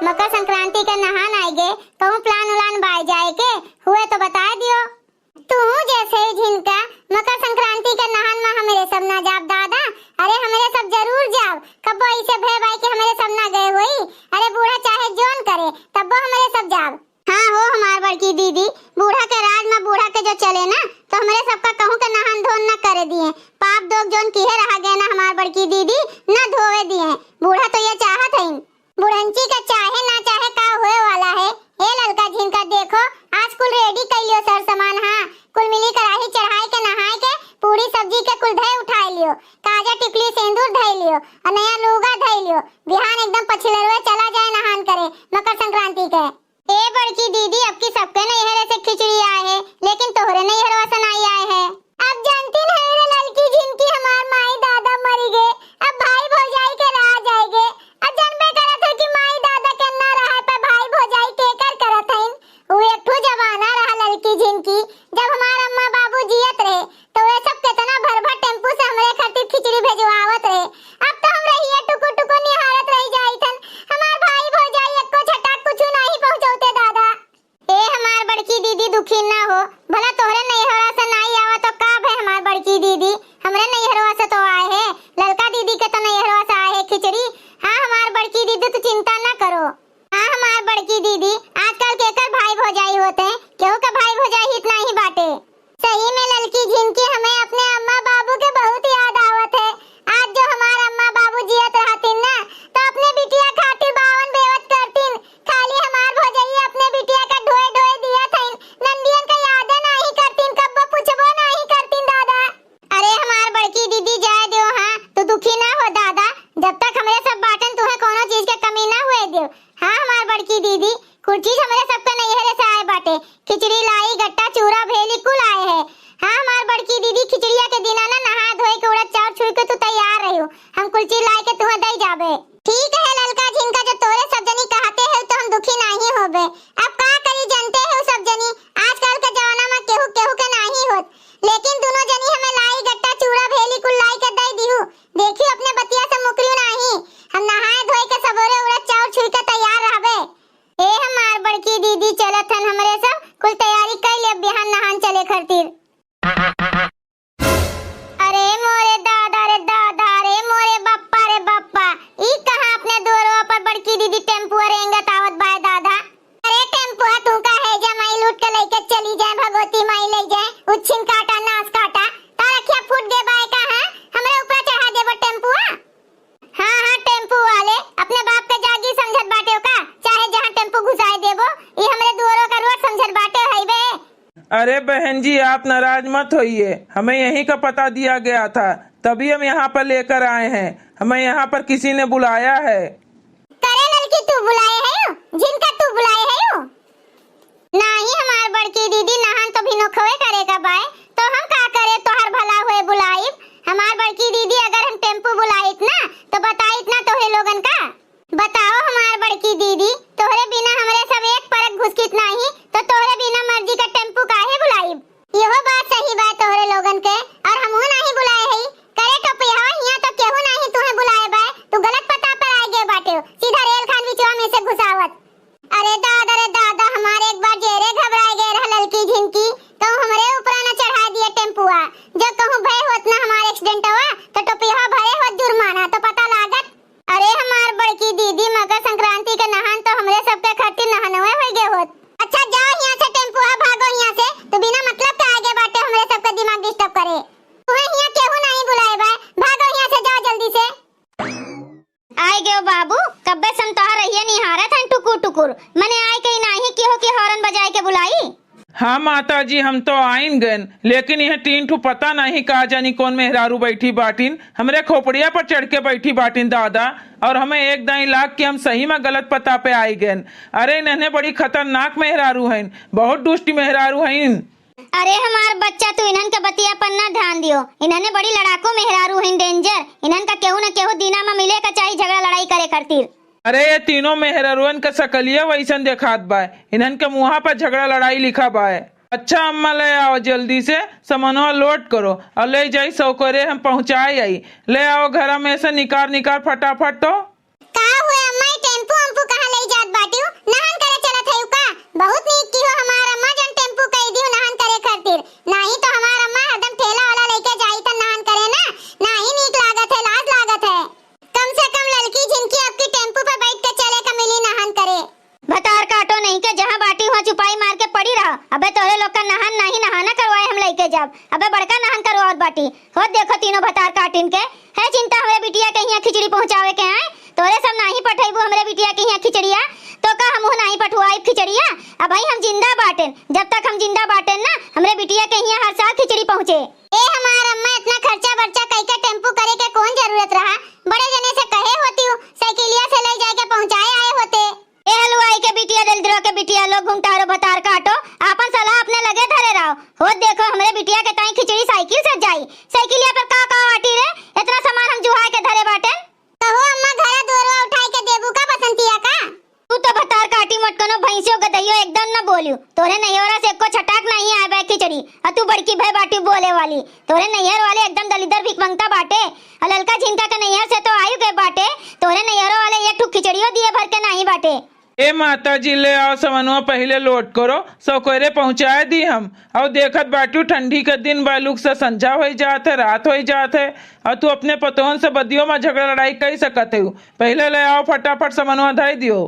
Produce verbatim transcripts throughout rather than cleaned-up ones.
मकर संक्रांति के नहान आइगे, कहूँ plan उलान बाय जाए के हुए तो बताए दियो। तू जैसे ही झिनका मकर संक्रांति के नहान मा हमरे सब ना जाब दादा। अरे हमरे सब जरूर जाब, कब्बो ऐसे भय बाय के हमरे सब ना गए होई। अरे बूढ़ा चाहे जोन करे, तब्बो हमरे सब जाब। हाँ हो हमार बड़की दीदी, बूढ़ा के राज मा बूढ़ा के जो चले ना, तो हमरे सबका कहूँ के नहान धोन ना करे दिए। पाप दोग जोन किहे रहा गए ना हमार बड़की दीदी, ना धोवे दिए। बूढ़ा तो ये चाहत हईन। बुढ़ंची का चाहे ना चाहे का होए वाला है। ए ललका झिनका देखो, आज कुल ready कर लियो सर सामान। हाँ, कुल मिली कराही चढ़ाए के नहाए के, पूरी सब्जी के कुल धय उठाए लियो। काजा टिकली सेंदूर धय लियो और नया लूगा धय लियो। बिहान एकदम पछिलरवे चला जाए नहान करे मकर संक्रांति के। ए बड़की दीदी, अब की सबके नैहरे से खिचड़ी आए है, लेकिन तोहरे नैहरवा से नाई आए है। अब जानती न है रे ललकी झिनकी, हमार माई दादा मरी गए, अब भाई भौजाई के रहा जाएगे। अब जानबे करत है कि माई दादा के ना रहे पे भाई भौजाई के कर करत हईन। वो एक ठो जमाना रहा ललकी झिनकी, जब हमार अम्मा बाबू जियत रहे, तो वे सब कितना भर भर टेम्पू से हमरे खातिर खिचड़ी भेजवावत रहे। अब तो हम रहिए टुकुर टुकुर निहारत रह जाइत हन। हमार भाई भौजाई एको छटाक कुछ नहीं पहुँचौते दादा। ए हमार बड़की दीदी दुखी ना हो, भला तोहरे नैहरा से नाई आवा तो का भे हमार बड़की दीदी, हमरे नैहरवा से तो आए है, ललका दीदी के तो नैहरवा से आए है खिचड़ी। हाँ हमार बड़की दीदी तू चिंता ना करो। हाँ हमार बड़की दीदी, आजकल केकर भाई भौजाई होते हैं, केहू का भाई भौजाई हित नाहीं बाटे। सही में ललकी झिनकी, हमें अपने अम्मा बाबू के बहुत याद आवत है। आज जो हमार अम्मा बाबू जियत रहतीन ना, तो अपने बिटिया खातिर बावन बेवत करतीन। खाली हमार भौजैया अपने बिटिया का ढोए ढोए दिया थईन, नंदियन का यादे नाहीं करतीन, कब्बो पूछबो नाहीं करतीन दादा। अरे हमार बड़की दीदी जाए दियो, हाँ तू दुखी ना हो दादा, जब तक हमरे सब बाटन तुहे कोनो चीज के कमी ना हुए दियो। हाँ हमार बड़की दीदी, कुल चीज हमरे सबके नैहरे से आए बाटे, खिचड़ी लाई, गट्टा, चूरा, भेली कुल आए है। हाँ हमार बड़की दीदी, खिचड़िया के दिना ना नहा धोए के उड़द चाउर छुई के तू तैयार रहियो, हम कुल चीज लाए के तुहे दई जाबे। ठीक है ललका झिनका, जो तोरे सब जनी कहते है तो हम दुखी नाहीं होबे। अब का करी जानते है सब जनी, आजकल के जमाना में केहू केहू के नाहीं होत, लेकिन दुनो जनी हमें लाई गट्टा चूरा भेली कुल लाई के दई दिहू। देखियो अपने बतिया से मुकरियो नाहीं, हम नहाए धोए के सबोरे उड़द चाउर छुई के तैयार रहबे। ए हमार बड़की दीदी, चलत हन हमरे सब, कुल तैयारी कर ले बिहान नहान चले खातिर। अरे मोरे दादा रे दादा, रे मोरे बप्पा रे बप्पा, ई कहाँ अपने दुअरवा पर बड़की दीदी टेम्पुआ रेंगत आवत बाय दादा? अरे टेम्पुआ तू का है, जमाई लूट के लेके चली जाए, भगवती माई ले जाए, उच्छिन काटा, नास काटा, तार अखिया फूट गे बाय का, हाँ? हमरे ऊपर चढ़ा देबो टेम्पुआ? हाँ, हाँ, टेम्पू वाले, अपने बाप के जागी समझत बाटे का? चाहे जहाँ टेम्पू घुसाए देबो, ई हमरे दुअरो का रोड समझत बाटे हइबे। अरे बहन जी, आप नाराज मत होइए, हमें यहीं का पता दिया गया था, तभी हम यहाँ पर लेकर आए हैं। हमें यहाँ पर किसी ने बुलाया है। करे ललकी, तू बुलाए है, झिनका तू बुलाए है? नाही हमार बड़की दीदी, नहान तो भिनोखवे करे का बाय, तो हम का करे, तोहर भला होए बुलाइब। हमार बड़की दीदी, अगर हम टेम्पू बुलाइत ना, तो बताइत ना तोहे लोगन का। बताओ हमार बड़की दीदी, तोहरे बिना हमरे सब एक परक घुसकित नाही, तो तोहरे बिना मर्जी का टेम्पू काहे बुलाइब? इहो बात सही बाय तोहरे लोगन के, और हमहू नाही बुलाए हई। करे टोपिया, हियाँ तो केहू नाही तुहे बुलाए बाय, तू गलत पता पर आए गए बाटे, सीधा रेल खान बिचवा में से घुसावत। अरे दादा रे दादा, हमार एक बार जेरे घबराए गए रह ललकी झिनकी, कहूँ हमरे ऊपर न चढ़ा दिए टेम्पुआ। जब कहूँ भय होत ना हमार एक्सीडेंटवा, तो टोपिया भरे होत जुर्माना, तो पता लागत। अरे हमार बड़की दीदी, मकर संक्रांति के नहान तो हमरे सबके खातिर नहानवे होई गए होत। अच्छा जाओ हियाँ से टेम्पुआ, भागो हियाँ से, तू बिना मतलब के आगे बाटे हमरे सबके दिमाग डिस्टर्ब करे। तुहे हियाँ केहू नाही बुलाए बा, भागो हियाँ से, जाओ जल्दी से। आए गयो बाबू, कब्बे से हम तोहार रहिए निहारत हन टुकुर टुकुर। मने आए कहीं नाही केहू के हॉर्न बजाए के बुलाई? हाँ माता जी, हम तो आइन गन, लेकिन यह तीन ठो पता नहीं का जानी कौन मेहरारू बैठी बाटिन, हमरे खोपड़िया पर चढ़ के बैठी बाटिन दादा, और हमें एक दाई लाग के हम सही में गलत पता पे आई गन। अरे इन्हने बड़ी खतरनाक मेहरारू हईन, बहुत दुष्ट मेहरारू हईन। अरे हमार बच्चा, तू इन्हन के बतिया पर ना ध्यान दियो। इन्हने बड़ी लड़ाकू मेहरारू हईन, danger। इन्हन का केहू न केहू दिना में मिले का चाही झगड़ा लड़ाई करे खातिर। अरे ये तीनों मेहरारुअन का सकलिया वैसन देखात बाय। इन्हन के मुँहा पर झगड़ा लड़ाई लिखा बाय। अच्छा अम्मा ले आओ जल्दी से, सामानवा load करो और ले जाई सौकरे हम पहुँचाए आई। ले आओ घर में से निकार निकार फटाफट तो। का हुए अम्मा, ई टेम्पू अम्पू कहाँ ले जात देखो तीनों भतार काटिन के, है चिंता हमरे बिटिया के हियाँ खिचड़ी पहुँचावे के आए, तोरे सब नाहीं पठइबू हमरे बिटिया के हियाँ खिचड़िया, तो का हमहू नाहीं पठुआइब खिचड़िया? अबहीं हम जिंदा बाटेन, जब तक हम जिंदा बाटेन ना, हमरे बिटिया के हियाँ हर साल खिचड़ी पहुँचे। ए हमार अम्मा, इतना खर्चा बर्चा कई के टेम्पू करे के कौन जरूरत रहा? बड़े जने से कहे होतिउ, साइकिलिया से लइ जाए के पहुँचाए आए होते। ए हलवाई के बिटिया, दलिद्रो के बिटिया, लोग घुंघटारो भतार काटो, आपन सलाह अपने लगे धरे रहो। होत देखो, हमरे बिटिया के ताई खिचड़ी साइकिल से जाई, साइकिलिया पर का का आटी रे, इतना सामान हम जुहाए के धरे बाटेन। कहो अम्मा, घरा दुअरवा उठाए के देबू का बसंतिया का? तू तो भतार काटी मोटकनो भैंसियो गदइयो एकदम न बोलियो। तोरे नैहरा से एको छटाक नाहीं आए बा खिचड़ी, अ तू बड़की भय बाटी बोले वाली। तोरे नैहर वाले एकदम दलिद्दर भिखमंगता बाटे, अ ललका झिनका के नैहर से तो आयु गए बाटे। तोरे नैहरो वाले एक ठू खिचड़ियो दिए भर के नाहीं बाटे। ए माता जी, ले आओ समनवा, पहिले लोट करो, सौकरे पहुँचाए दी हम। अउ देखत बाटू ठंडी के दिन बा, लुक से संझा होइ जात है, रात होइ जात है, अउ तू अपने पतोहन से बदियो मा झगड़ा लड़ाई कइ सकत है। पहिले ले आओ फटाफट समनवा धइ दियो।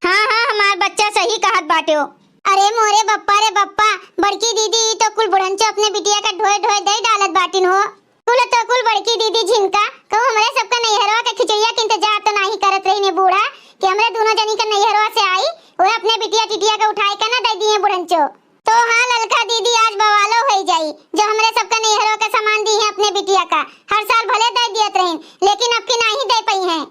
हाँ, हाँ, हमार बच्चा सही कहत बाटे हो। अरे मोरे बप्पा रे बप्पा, बड़की दीदी, ई तो कुल बुढ़ंचो अपने बिटिया का ढोए ढोए दे डालत बाटिन हो। कुल तो कुल बड़की दीदी झिनका, कहूँ हमरे सबका नैहरवा के खिचड़िया के इंतजार तो नाहीं करत रही ने बूढ़ा, कि हमरे दोनों जनी के नैहरवा से आई, वह अपने बिटिया टिटिया के उठाए के ना दे दिए बुढ़ंचो। तो हाँ ललका दीदी, आज बवालो होइ जाई, जो हमरे सबका नैहरवा के सामान दी है अपने बिटिया का। हर साल भले दे दियत रहीन, लेकिन अब की नाहीं दे पइहैं।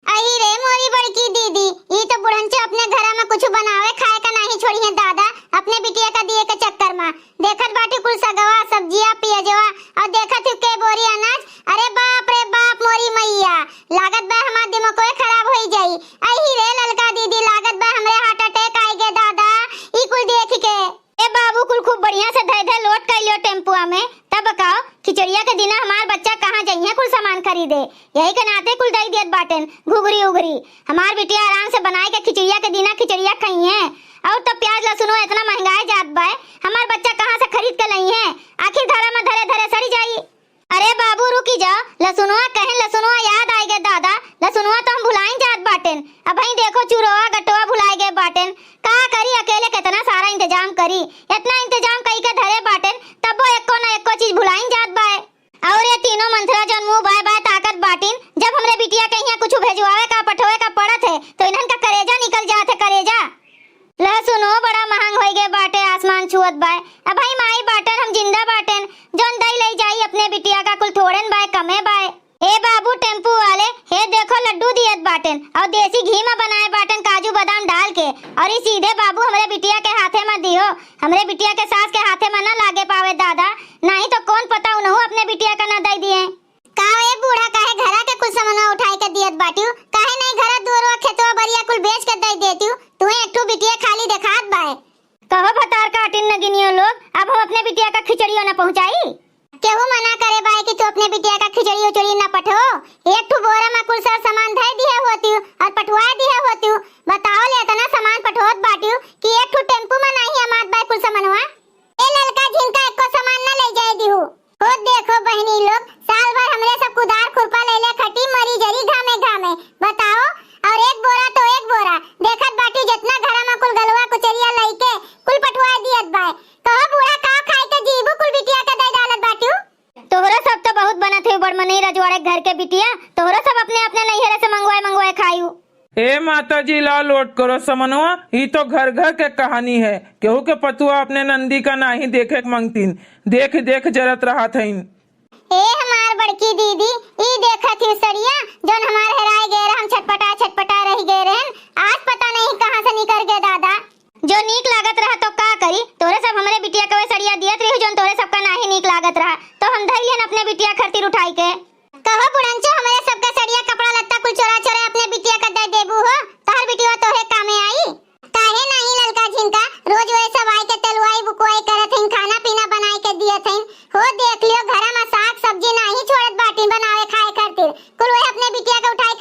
अही रे मोरी बड़की दीदी, ई तो बुढ़ंचो अपने घरा में कुछ बनावे खाए का नाहीं छोड़ी है दादा, अपने बिटिया का दिए के चक्कर में। देखत बाटी कुल सगवा, सब्जिया, पियजवा, अउ देखत ही के बोरी अनाज। अरे बाप रे बाप मोरी मइया, लागत बा हमार दिमागवे खराब होइ जाई। अही रे ललका दीदी, लागत बा हमरे heart attack आइ गे दादा, ई कुल देख के। ए बाबू, कुल खूब बढ़िया से धइ धइ लोड कइ लियो टेम्पुआ में, तब बताओ, खिचड़िया के दिना हमार बच्चा कहाँ जइहें कुल सामान खरीदे? यही के नाते कुल दइ दियत बाटेन, घुघरी उघरी। हमार बिटिया आराम से बनाइ के खिचड़िया के दिना खिचड़िया खइहें, अउर तब प्याज लहसुनो इतना महंगाए जात बाय, हमार बच्चा कहाँ से खरीद के लइहें? आखिर धरा में धरे धरे सड़ी जाई। अरे बाबू रुकी जाओ, लसुनवा कहेन लसुनवा याद आइ गे दादा, लसुनवा तो हम भुलाइन जात बाटेन। अबहीं देखो चुरोवा गटोवा भुलाइ गे बाटेन, का करी अकेले केतना सारा इंतजाम करी, एतना इंतजाम कइ के धरे बाटेन तब्बो एक्को न एक्को चीज भुलाइन जात बाय। अउर ये तीनों मंथरा जउन मुँह बाय बाय ताकत बाटिन, जब हमरे बिटिया के हियाँ कुछ भेजवावे का पठवावे का पड़त है तो इन्हन का करेजा निकल जात है करेजा। लहसुनो बड़ा महंग होइ गे बाटे, आसमान छुअत बाय। अबहीं माई बाटेन, हम जिंदा बाटेन, जउन दइ लइ जाई अपने बिटिया का, कुल थोड़ेन बाय, कमे बाय। ए बाबू टेम्पू वाले, हे देखो लड्डू दियत बाटेन, अउर देसी घी में बनाए बाटेन काजू बादाम डाल के, अउर ई सीधे बाबू हमरे बिटिया के हाथे में दिहो, हमरे बिटिया के सास के हाथे में ना लागे पावे दादा, नाहीं तो कौन पता उनहू अपने बिटिया का ना दइ दिए। का ए बूढ़ा, काहे घरा के कुल समनवा उठाइ के दियत बाटिउ? काहे नाहीं घरा दुअरवा खेतवा बरिया कुल बेच के दइ देतिउ? तुहें एक ठो बिटिया खाली देखात बाय। कहो भतार काटिन नगिनियो लोग, अब हम अपने बिटिया का खिचड़ियो न पहुँचाई। केहू मना करे बाय कि तू अपने बिटिया का खिचड़ी उचड़ी न पठो? एक ठो बोरा में कुल सर सामान धइ दिहे होतिउ अउर पठवाइ दिहे होतिउ। बताओ ले, एतना सामान पठोत बाटिउ कि एक ठो टेम्पू में नाहीं अमात बाय कुल समनवा। ए ललका झिनका, एक्को सामान न लइ जाए दिहु। हो देखो बहिनी लोग, साल भर हमरे सब कुदार खुरपा लइले खटी मरी जरी घामे घामे। बताओ, अउर एक बोरा तो एक बोरा, देखत बाटी जेतना घरा में कुल गलवा कुचरिया लइके कुल पठवाइ दियत बाय। कहो बूढ़ा, का खाइ के जीबू कुल बिटिया के दइ डालत बाटिउ? तोहरो सब तो बहुत बनत है बड़मनई रजवाड़े घर के बिटिया, तोहरो सब अपने अपने नैहरे से मंगवाए मंगवाए खाइउ। ए माता जी, ला लोट करो समनवा, ई तो घर घर के कहानी है। केहू के पतुआ अपने नंदी का नाहीं देखे के मंगतीन, देख देख जरत रहत हईन। ए हमार बड़की दीदी, ई देखत ही सड़िया, जौन हमार हेराय गए रहे, हम छटपटा छटपटा रह गए रहन, आज पता नहीं कहाँ से निकर गए दादा। जो नीक लागत रहा तो का करी, तोहरे सब हमरे बिटिया के वह सड़िया दियत रही, जौन तोहरे सबका नाहीं नीक लागत रहा, तो हम धइ लिहन अपने बिटिया खरतिर उठाई के। कहो बुढ़ंचो, हमरे सबका सड़िया, कपड़ा लत्ता कुल चोरा चोरा अपने बिटिया का दे देबू हो, तोहर बिटिया तोहरे कामे आई। काहे नाहीं ललका झिनका, रोज वह सब आए के तेलुआई बुकुआई करत हईन, खाना पीना बनाए के दियत हईन। हो देख लियो, घरा में साग सब्जी नाहीं छोड़त बाटिन बनावे खाए खातिर, कुल वह अपने बिटिया के उठाए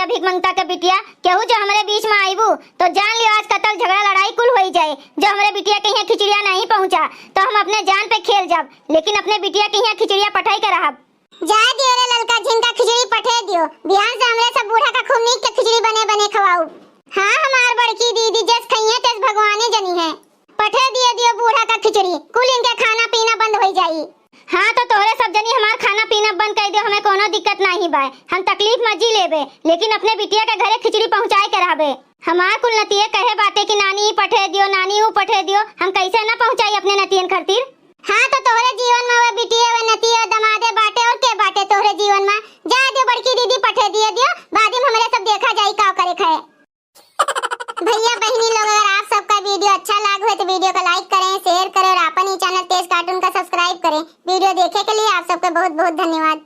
भिख मंगता के बिटिया, केहू जो हमरे बीच में आइबू, तो जान लियो आज कतल झगड़ा लड़ाई कुल होई जाए। जो हमरे बिटिया के यहाँ खिचड़िया नहीं पहुँचा, तो हम अपने जान पे खेल जाब, लेकिन अपने बिटिया के यहाँ खिचड़िया पठाई के रहब। जाए दियो रे ललका, झिनका खिचड़ी पठे दियो। बिहान से हमरे सब बूढ़ा का खूब नीक के खिचड़ी बने बने खवाऊ। हाँ, हमार बड़की दीदी, जस खइहे तस भगवाने जनी है। पठे दिए दियो बूढ़ा का खिचड़ी, कुल इनके खाना पीना बंद होई जाई। हाँ, तो तोहरे सब जनी हमार खाना पीना बंद कर दियो, हमें कोनो दिक्कत नाही बा, हम तकलीफ में जी लेबे, लेकिन अपने बिटिया के घरे खिचड़ी पहुँचाए के रहबे। हमार कुल नतिये कहे बाटे कि नानी ई पठे दियो, नानी ऊ पठे दियो, हम कैसे ना पहुँचाई अपने नतियन खातिर। हाँ, तो तोहरे जीवन में वे बिटिये, वे नतिये, वे दमादे बाटे, और के बाटे तोहरे जीवन में? जाए दियो बड़की दीदी, पठे दिए दियो, बाद में हमरे सब देखा जाई का करे खाए। भैया बहिनी लोग, अगर आप सबका वीडियो अच्छा लाग हो तो वीडियो को लाइक करें, शेयर करें और अपन ही चैनल तेज कार्टून का सब्सक्राइब करें। वीडियो देखे के लिए आप सबके बहुत बहुत धन्यवाद।